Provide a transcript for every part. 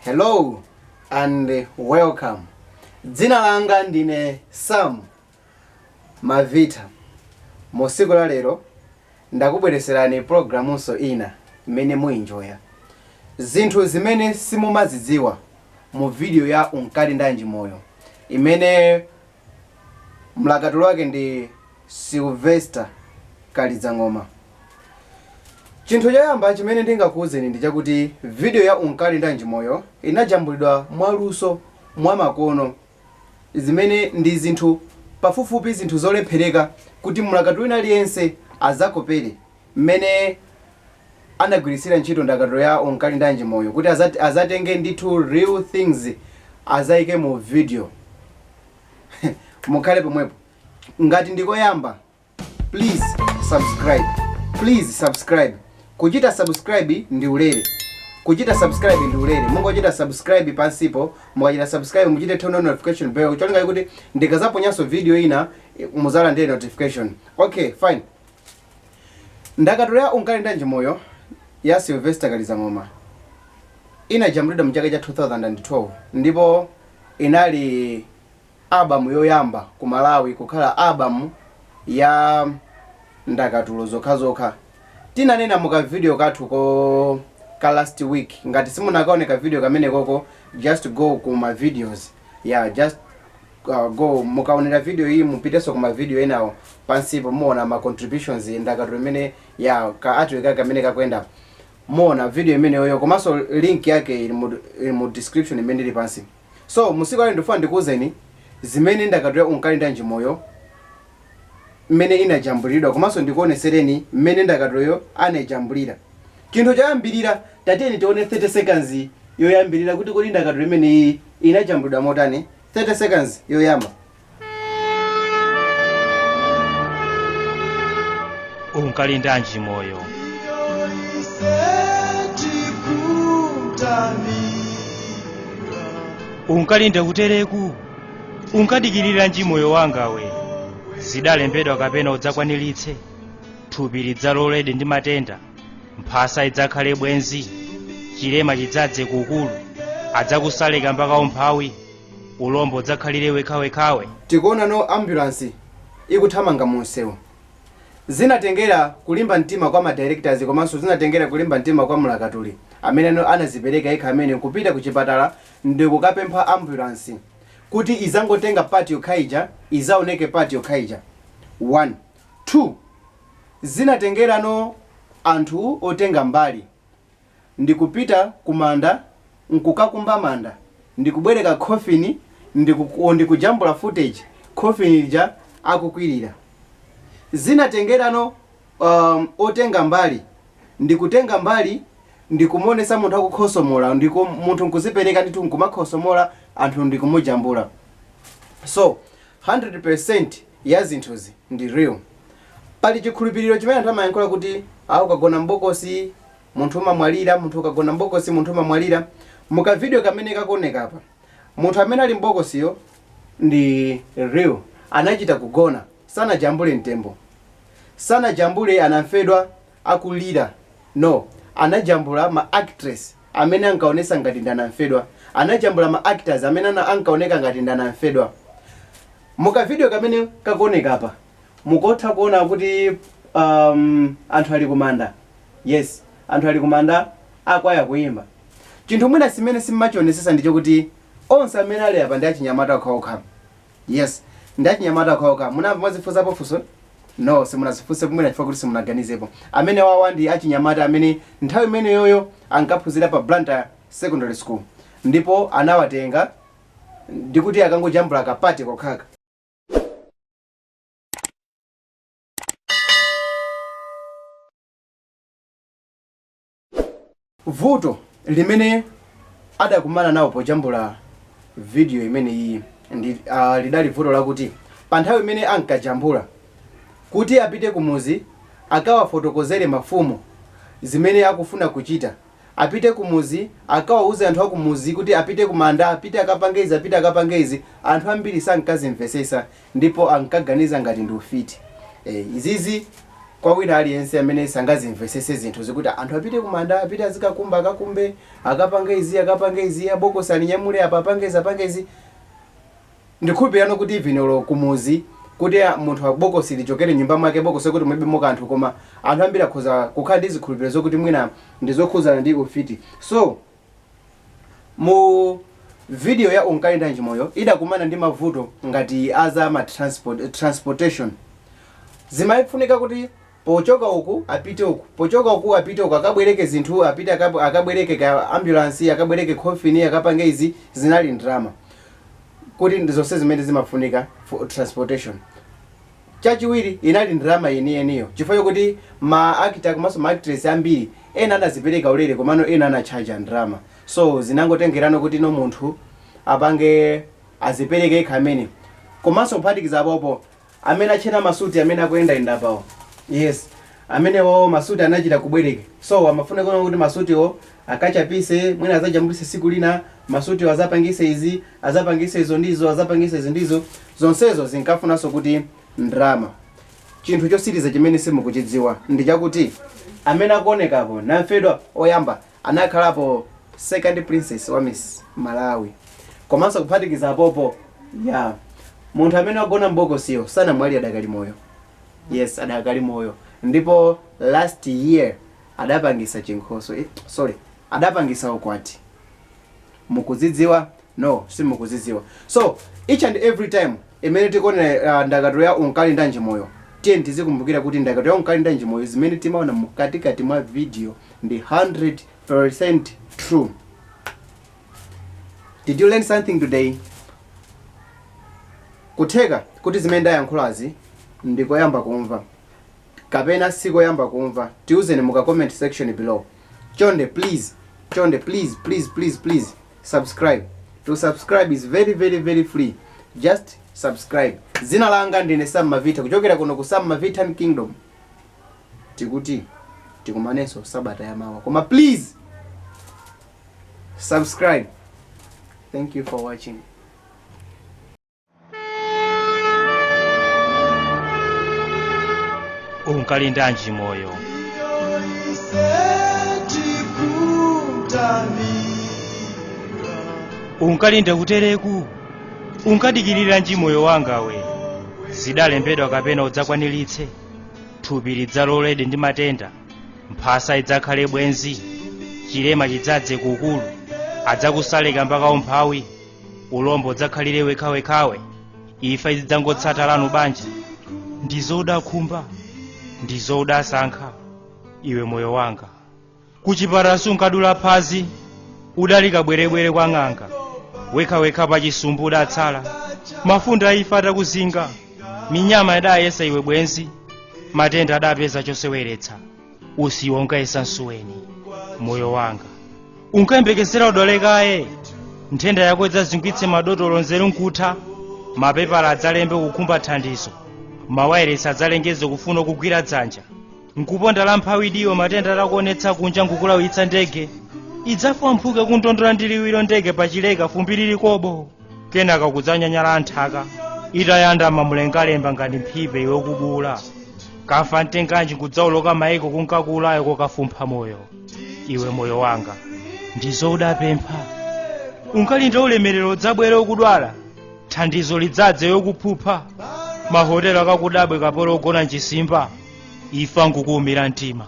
Hello and welcome. Dzina langa ndine Sam Mavita. Mu tsiku la lero ndakubweretserani programunso ina imene muinjoya. Zinthu zimene simumazidziwa mu video ya Unkalindanji Moyo imene mlakatuli wake ndi Sylvester Kalidzang'oma. Chinthu choyamba chimene ndingakuuzeni ndi chakuti video ya Unkalindanji Moyo inajambulidwa mwaluso, mwamakono, zimene ndi zinthu pafupifupi zinthu zolephereka kuti mlakatuli wina aliyense azakopere mmene anagwiritsira ntchito ndakatulo ya Unkalindanji Moyo kuti azatenge ndithu real things azaike mu video. Mukhale pomwepo. Ngati ndikoyamba, please subscribe, please subscribe. Kuchita subscribe ndi ulere, kuchita subscribe ndi ulere. Mungochita subscribe pansipo. Mukachita subscribe, muchite turn on notification bell, cholinga kuti ndikazaponyanso video ina muzalandire notification. Okay, fine. Ndakatulo ya Unkalindanji Moyo ya Sylvester Kalizang'oma inajambulidwa mchaka cha 2012 ndipo inali album yoyamba ku Malawi kukhala album ya ndakatulo zokhazokha. Tinanena muka video kathu ko ka last week. Ngati simunakaone ka video kamene koko, just go ku ma videos, yeah, just go. Mukaonera video iyi, mupitenso ku ma video enawo pansipo, muona ma contributions, ndakatulo imene ya ka artwork kake kamene kakwenda. Muona video imeneyoyo, komanso link yake ili mu description imene ili pansi. So musiku lero ndifuna ndikuwuzeni zimene ndakatulo ya Unkalindanji Moyo mmene inajambulidwa, komanso ndikuonesereni mmene ndakatuloyo anayijambulira. Chinthu choyambirira, tatiyeni tione 30 seconds yoyambirira kuti kodi ndakatulo imeneyi inajambulidwa motani. 30 seconds yoyamba. Unkalindanji moyo? Unkalinda kutereku? Unkadikiriranji moyo wangawe? Zidalembedwa kapena udzakwaniritse? Thupi lidzalolede ndi matenda, mphasa idzakhale bwenzi, chilema chidzadze kukulu, adzakusaleka mpaka umphawi, ulombo udzakhalire wekhawekhawe. Tikuona no ambulance ikuthamanga mu msewu. Zinatengera kulimba mtima kwa ma directors, komanso zinatengera kulimba mtima kwa mlakatuli amene anazipereka yekha amene kupita ku chipatala ndikukapempha ambulance kuti izangotenga part yokhaija, izaoneke part yokhaija. 1 2 Zinatengerano anthu otenga mbali ndikupita kumanda, nkukakumba manda, ndikubwereka coffin, ndikujambula footage coffin lija akukwirira. Zinatengerano otenga mbali ndikutenga mbali ndikumuonesa munthu akukhosomola, ndiku munthu nkuzipereka ndithu nkumakhosomola, anthu ndikumujambula. So 100% ya zinthuzi ndi real. Pali chikhulupiriro chimene anthu amayankhula kuti a ukagona mbokosi munthu umamwalira, munthu ukagona mbokosi munthu umamwalira. Muka video kamene kakuoneka apa, munthu amene ali mbokosiyo ndi real, anachita kugona, sanajambule mtembo, sanajambule anamfedwa akulira, no. Anajambula ma actress amene ankaonesa ngati ndi anamfedwa, anajambula ma actors amene ankaoneka ngati ndi anamfedwa. Muka video kamene kakuoneka apa, mukotha kuona kuti anthu ali kumanda. Yes, anthu ali kumanda, akwaya kuyimba. Chinthu mwina simene simmachionesesa ndicho kuti onse amene ali apa ndi achinyamata okhaokha. Yes, ndi achinyamata okhaokha. Munamva, mwazifunsapo funso? No, simunazifunse mwina chifukwa kuti simunaganizepo. Amene wawa ndi achinyamata amene nthawi imeneyoyo ankaphunzira pa Blantyre Secondary School, ndipo anawatenga ndikuti akangojambula ka part kokhaka. Vuto limene adakumana nawo pojambula video imeneyi ndi lidali vuto lakuti pa nthawi imene ankajambula, kuti apite kumuzi akawafotokozere mafumu zimene akufuna kuchita, apite kumuzi akawauze anthu akumuzi kuti apite kumanda, apite akapange izi, apite akapange izi, anthu ambiri sankazimvesesa ndipo ankaganiza ngati ndi ufiti. Izizi Kwa wina aliyense amene sangazimvesese zinthu zikuti anthu apite kumanda, apite azikakumba, akakumbe, akapange izi, akapange izi, abokosi alinyamule apa, apange izi, apange izi, ndikhulupirano kuti even olo kumuzi kuti munthu abokosi lichokere nyumba mwake, bokosi kuti mulibemo kanthu, koma anthu ambiri akhoza kukhala ndi zikhulupiriro zokuti mwina ndizokhuzana ndi ufiti. So mu video ya Unkalindanji Moyo idakumana ndi mavuto ngati aza ma transportation. Zimafunika kuti pochoka uku apite uku, pochoka uku apite uku, akabwereke zinthu, apite akabwereke ka ambulance, akabwereke coffin, akapange izi. Zinali ndalama kuti ndi zonse zimene zimafunika for transportation. Chachiwiri, inali ndalama yeniyeniyo, chifukwa chokuti ma actor komanso ma actress ambiri, ena anazipereka ulere, komano ena anachaja ndalama. So zinangotengerano kuti no, munthu apange azipereke yekha amene. Komanso kuphatikiza apopo, amene achena masuti amene akuyendayenda pawo, yes, amenewo masuti anachita kubwereka. So amafuna kuona kuti masutiwo akachapise, mwina azajambulise siku lina, masutiwo azapangise izi, azapangise izo ndizo, azapangise izi ndizo. Zonsezo zinkafunanso kuti ndrama. Chinthu chosiriza chimene simukuchidziwa ndi chakuti amene akuonekapo namfedwa oyamba anakhalapo second princess wa Miss Malawi. Komanso kuphatikiza apopo ya munthu amene wagona mbokosiyo sanamwali, adakali moyo. Yes, adakali moyo. Ndipo last year adapangisa chinkhoso, sorry, adapangisa ukwati. Mukuzidziwa? No, simukuzidziwa. So each and every time imene tikuonera ndakatulo ya Unkalindanji Moyo, tiye tizikumbukira kuti ndakatulo ya Unkalindanji Moyo, zimene timaona mukatikati mwa video ndi 100% true. Did you learn something today? Kutheka kuti zimene ndayankhulazi ndikoyamba kumva kapena sikoyamba kumva. Tiuzeni muka comment section below. Chonde, please, chonde, please, please, please, please subscribe. To subscribe is very, very, very free. Just subscribe. Zina langa ndine Sam Mavita, kuchokera kuno ku Sam Mavitan Kingdom. Tikuti tikumanenso sabata yamawa, koma please subscribe. Thank you for watching. Unkalindanji moyo? Iyo isetikuntamira. Unkalinda kutereku, unkadikiriranji moyo wanga we? Zidalembedwa kapena udzakwaniritse? Thupi lidzalolede ndi matenda, mphasa idzakhale bwenzi, chilema chidzadze kukulu, adzakusaleka mpaka umphawi, ulombo udzakhalire wekhawekhawe, ifa izidzangotsata lanu banja. Ndizodakhumba, ndizodasankha, iwe moyo wanga. Kuchipatala sunkadula phazi, udali kabwerebwere kwa ng'anga, wekhawekha pa chisumbu udatsala. Mafunda aifa atakuzinga, minyama idayesa iwe bwenzi, matenda adapeza choseweretsa, usiwa unkayesa msuweni. Moyo wanga, unkayembekezera udolekaye, nthenda yako idzazingwitse madotolo nzeru nkutha, mapepala adzalembe kukhumba thandizo, mawayilesi adzalengeze kufuna kugwira dzanja, nkuponda la mphawi diwo. Matenda atakuonetsa kunja nkukulawitsa ndege, idzafamphuke kuntondola ndi liwiro ndege pachileka, fumbi lilikobo, kenaka kudzanyanyala nthaka itayandama mlengalemba ngati mphipe. Iwe kubula kafa mtenganji kudzauloka maiko kunkakulayo kokafumpha moyo. Iwe moyo wanga, ndizo udapempha. Unkalinda ulemerero udzabwere ukudwala, thandizo lidzadze yokuphupha, mahotelo akakudabwe kapolo ogona mchisimba, ifa nkukuwumira mtima,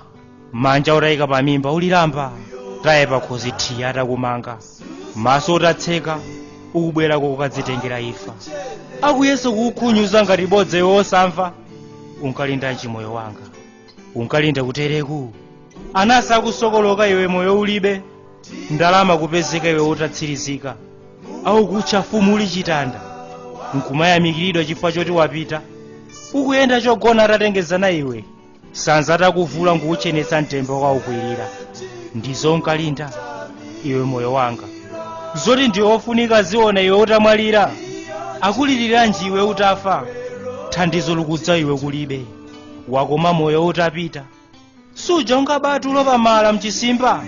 manja utayika pamimba ulilamba taye pakhozi thiya atakumanga, maso utatseka ukubwerako kukadzitengera ifa, akuyesa kukukhunyuza ngati bodza iwe osamva. Unkalindanji moyo wanga? Unkalinda kutereku, anasi akusokoloka iwe moyo ulibe, ndalama kupezeka iwe utatsirizika, aukutcha fumu uli chitanda, nkumayamikiridwa chifukwa choti wapita ukuyenda chogona atatengezana iwe, sanza atakuvula nkukuchenetsa mtembo kwaukwirira. Ndizo unkalinda, iwe moyo wanga? Zoti ndi ofunika ziona iwe utamwalira, akuliriranji iwe utafa, thandizo likudza iwe kulibe, wakoma moyo utapita. Suja unkabatulo pamala mchisimba,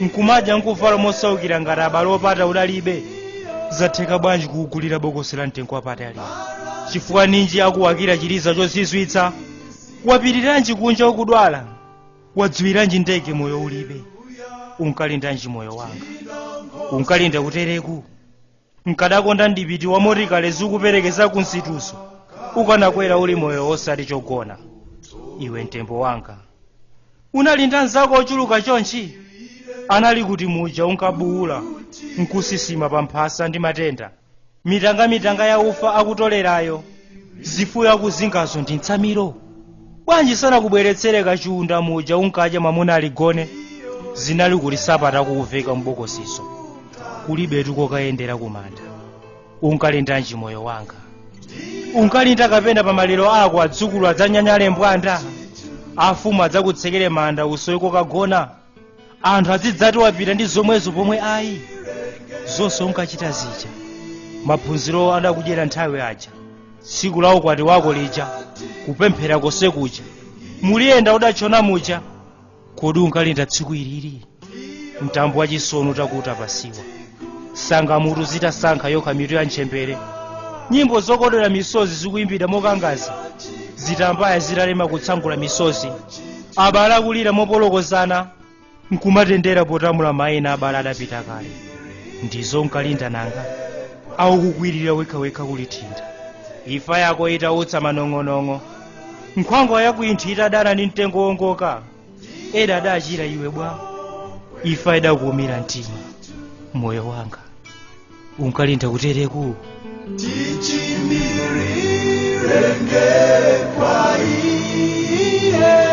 nkumadya nkuvala mosaukira ngati abale opata udalibe. Zatheka bwanji kukugulira bokosi la mtengo wapatali? Chifukwa ninji akuwakira chiliza chozizwitsa? Wapiriranji kunja ukudwala? Wadziwiranji ndege moyo ulibe? Unkalindanji moyo wanga? Unkalinda kutereku? Nkadakonda ndipiti wa motikale zikuperekeza kunsituso, ukanakwera uli moyo osati chogona. Iwe mtembo wanga, unalinda nzako ochuluka chonchi? Anali kuti muja unkabuwula nkusisima pa mphasa ndi matenda, mitangamitanga ya ufa akutolerayo, zifuyo akuzingazo ndi ntsamiro? Bwanji sanakubweretsere kachiunda muja unkadya mwamuna aligone? Zinali kuti sapata kuuveka mbokosiso, kulibetu kokayendera kumanda. Unkalindanji moyo wanga? Unkalinda kapena pamaliro ako adzukulu adzanyanyale mbwanda, afumu adzakutsekere manda usowe kokagona, anthu azidzati wapita ndi zomwezo pomwe ayi? Zonse unkachita zija, maphunziro adakudyera nthawi aja, tsiku la ukwati wako lija, kupemphera konse kuja, muliyenda udatchona muja, kodi unkalinda tsiku ilili? Mtambo wachisono utakuta pasiwa, sangamutu zitasankha yokha mitu ya ntchembere, nyimbo zokodwera misozi zikuyimbidwa mokangaza, zitambaya zitalema kutsangula misozi, abale akulira mopolokozana nkumatendera potamula mayina abale adapita kale. Ndizo unkalinda nanga? Aukukwirira wekhawekha kulithinda, imfa yako itautsa manong'onong'o, nkhwangwa yakuinthu itadana ndi mtengo wongoka, eda adachira iwe bwa. Imfa idakuumira mtima moyo wanga. Unkalinda kutereku? Tichimirirenge kwa iye.